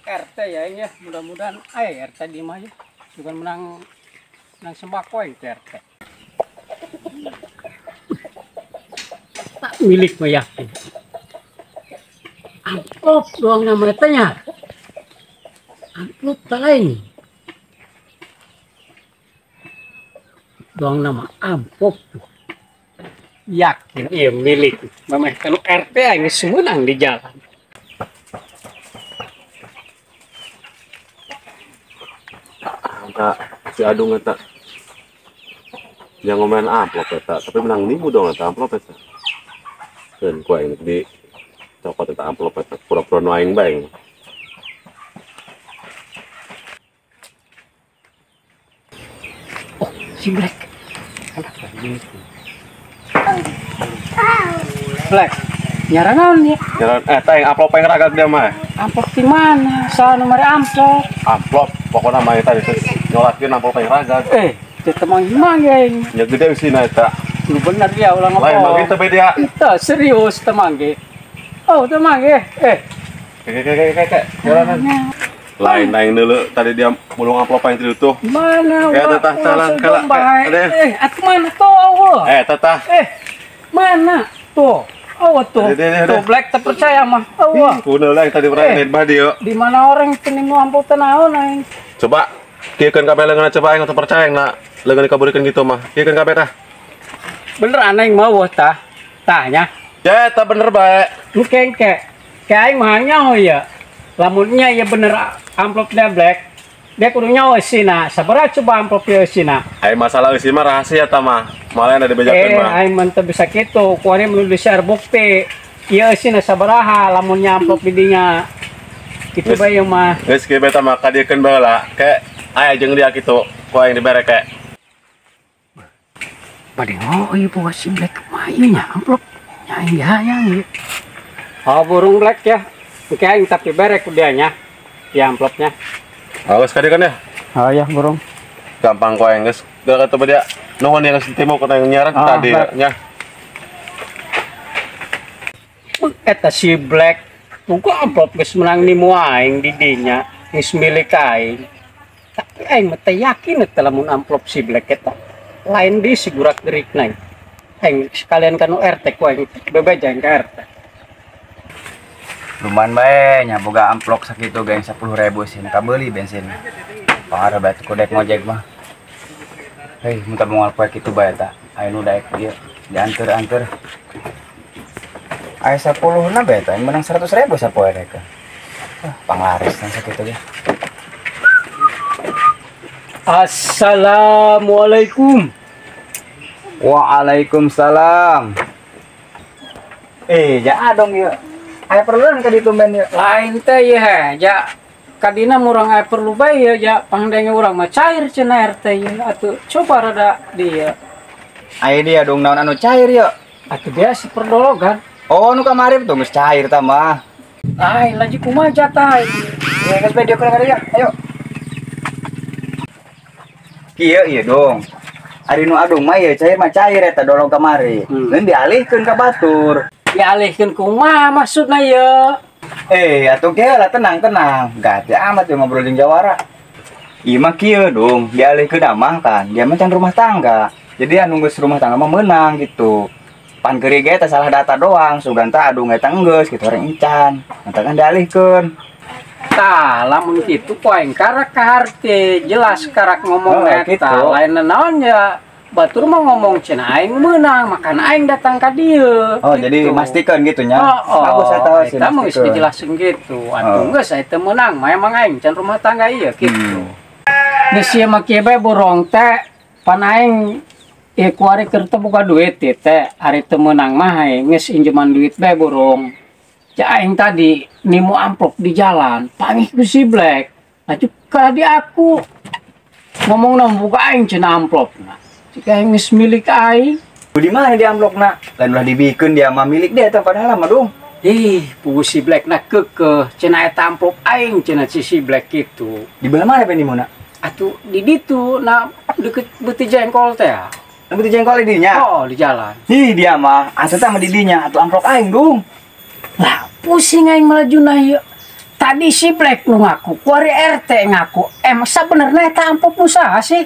RT ya ini ya, mudah-mudahan RT di mah ya. Bukan menang menang sembako itu RT. Tak milik mah yakin. Amplop doang namanya tanya. Amplop tak lain. Doang nama amplop tuh. Yakin iya milik. Memang kalau RT ini semenang di jalan. Kak, si Adung eta yang ngomen amplop eta, tapi menang nipu dong eta amplop eta. Keun ku aing di cokot eta amplop eta pura-pura nu aing bae. Oh, si Black. Kenapa gini? Black. Nyaran naon ya? Nyaran eta yang amplop yang ragak dia mah. Amplop di mana? Saha nu mere amplop? Amplop pokoknya mah eta itu nyolakeun amplop yang ragak. Teman gimana ya? Ya gede usina eta. Lu bener dia ulang apa? Lain mah gitu dia. Itu serius teman ge. Oh, teman ge. Kayak jalanan. Lain aing dulu tadi dia mulung amplop yang itu tuh. Mana? Ya tetah jalan kala. Atuh mana tuh Allah? Tetah. Mana tuh? Oh tuh. Tuh Black terpercaya mah. Allah. Kuno lah yang tadi pernah bah dia. Di mana orang teu amplop teh naon aing? Coba kieukeun kabeh leungeun coba aing teu percaya na leungeun dikaburikeun gitu mah. Kieukeun kabeh tah. Bener aing mau tah. Tah nya. Ya eta bener bae. Lu kengke. Kayak aing mah nyaho ya. Lamunnya ya bener amplop dia Black. Dia kudu nyaho eusina. Sabaraha coba amplop dia eusina. Ai masalah eusi mah rahasia tah mah. Malah ada dibejakeun mah. Aing mah teu bisa kitu. Kuari mun di-share bukti. Ieu eusina sabaraha lamunnya amplop di dinya. Kitu bae ieu mah. Geus kieu bae tah mah kadiekeun baheula. Ke aya jeung dia kitu. Ku aing dibere ke. Bade oh ieu boga si Black mah ieu nya amplop. Nya aing hayang ieu. Oh burung Black ya. Oke aing tapi bere ku dia nya. Ya amplopnya. Awas kali kan ya? Oh ya burung. Gampang kok aing geus. Geus kata dia nuhun yang geus timo ku yang nyaran tadi nya. Eta si Black buka amplop geus menang nimu aing di dinya, geus milik aing. Tapi aing mah teu yakin eta lamun amplop si Black eta. Lain di si gurak gerikna. Aing sekalian kanu RT ku aing bebeja aing ka RT. Lumayan bae nya boga amplop sakitu geng 10.000 sih kabeuli bensin. Parah bae tuh dek ngojek mah. Hei, mun teu moal poe kitu bae tah. Aya nu daek ieu dianteur-anteur. Aya 10 na bae tah, menang 100.000 sapoe rek. Wah, panglaris tah sakitu ge. Assalamualaikum. Waalaikumsalam. Ja adong ieu. Aya perluan ka ditu men ieu. Lain teh ieu he, ja kadina murang aya perlu bae ieu ja pangdenge urang mah cair cenah RT ieu atuh coba rada dieu. Aya dia dong naon anu cair ieu. Atuh biasa perdologan. Oh nu kamari tuh geus cair tah mah. Ai laju kumaha jatah. Ya geus bae dieu ka dieu. Ayo. Kieu ieu dong. Ari nu adung mah ieu cair mah cair eta dolog kamari. Lain dialihkeun ka batur. Dialihkeun kumaha maksudna ieu? Atuh kieu lah tenang-tenang. Gate amat ieu ngobrol jeung jawara. Ieu mah kieu dong, dialihkeun mah kan. Dia mah can rumah tangga. Jadi anu geus rumah tangga mah meunang gitu. Pan keuri ge teh salah data doang, sugan teh adung eta enggeus kitu orang encan. Mata kan dialihkeun. Tah, lamun kitu ku aing karak kaharti, jelas karak ngomong eta. Gitu. Lain naon ya. Batur mah ngomong cenah aing meunang, makan aing datang ka dieu. Oh, gitu. Jadi mastikan gitu nya. Oh, bagus eta sih. Eta mah geus dijelasin gitu. Atuh geus aya teu meunang, mah emang aing can rumah tangga ieu gitu. Geus ieu mah kieu bae borong teh, pan aing ieu kuari keur teu boga duit teh, ari teu meunang mah aing geus injeman duit bae borong. Ja aing tadi nimu amplop di jalan, pangih ku si Black. Laju ka di aku ngomongna buka aing cenah amplopna. Jika aing geus milik aing. Di mana di amplopna? Lain ulah dibikeun dia mah milik dia eta padahal mah dong. Ih, pugu si Black na keukeuh cenah eta amplop aing cenah si Black kitu. Di belah mana ben di mana? Atuh di ditu na deket beuti jengkol teh. Na beuti jengkol di dinya? Oh, di jalan. Ih, dia mah asa teh mah di dinya atuh amplop aing dong. Lah, pusing aing melajuna ieu. Tadi si Black nu ngaku, kuari RT ngaku. Sabenerna eta amplop nu saha sih?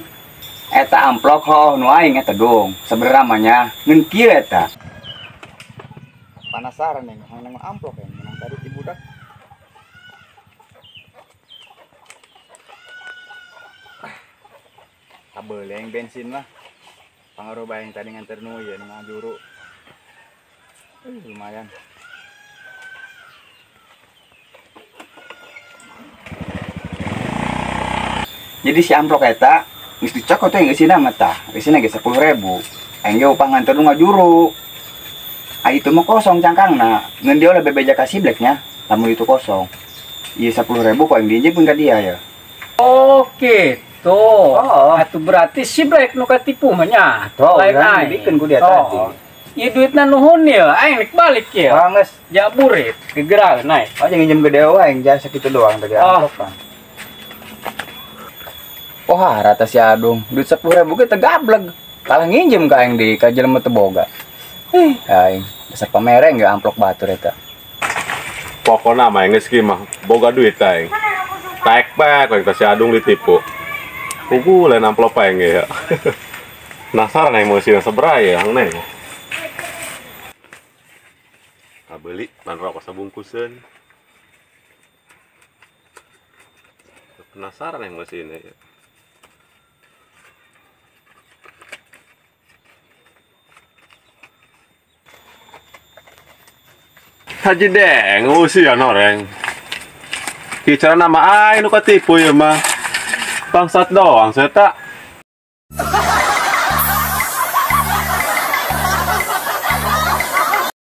Eta amplop ho nu aing eta dong. Sebenarnya mah nya ngeun kieu eta. Penasaran nih, nang amplop ya, nang tadi ti budak. Kabeleng bensin lah. Pangaruh bayang tadi nganter nu ieu nu ngajuru. Lumayan. Jadi si amplop eta geus dicokot teh geusina mah tah. Geusina ge 10.000. Aing ge upah nganter nu ngajuru. Ai itu mah kosong cangkangna. Ngeun dia oleh bebeja ka si Blacknya, lamun itu kosong. Ieu 10.000 ku aing diinjeum ka dia ya. Oh gitu. Oh. Atuh berarti si Black nu katipu mah nya. Oh, Lain urang aing. dibikeun ku dia tadi. Ieu duitna nuhun ieu, aing rek balik ieu. Oh, geus. Ja burit, gegerang naik. Oh, jeung nginjem gede wae aing jasa kitu doang tadi Oh. amplop kan. Oh, harata si Adung. Duit 10.000 ge teu gableg. Kalah nginjem ka aing di ka jelema teu boga. Aing dasar pamereng ge amplop batur eta. Pokona mah geus kieu mah boga duit aing. Taek bae ku si Adung ditipu. Pugu lain amplop aing ge ya. Penasaran aing mau sieun sabaraha ya hang neng. Kabeli ban rokok sabungkuseun. Penasaran aing mau sieun ya. Haji deng, usia noreng. Bicara nama aing nu katipu ya mah. Bangsat doang saya tak.